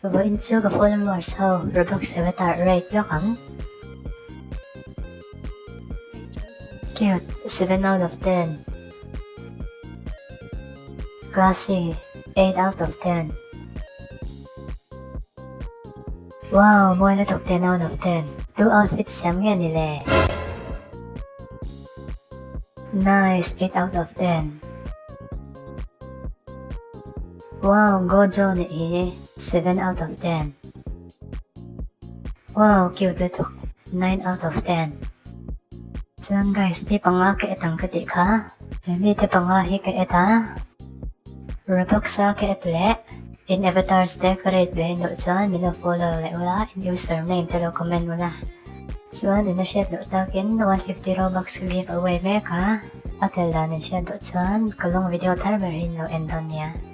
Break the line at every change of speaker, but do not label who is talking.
Vawiin chu ka followers ho Roblox avatar rate lawk ang. Cute, 7 out of 10. Classy, 8 out of 10. Wow, mawi lutuk 10 out of 10. Tu outfit siam nge ni le? Nice, 8 out of 10. Wow, Gojo nih hi 7 out of 10. Wow, cute lutuk 9 out of 10. Chuan guys, mi panga ka et ang ka tih kha. He mite panga hi ka et a. Roblox a ka et leh in avatars te ka rate ve loh chuan min lo follow leh ula, in username te lo comment ula. Chuan in a hriat loh takin 150 Robux ka give away mek a, a tel dan in hriat duh chuan ka lawng video thar ber hi in lo en dawn nia.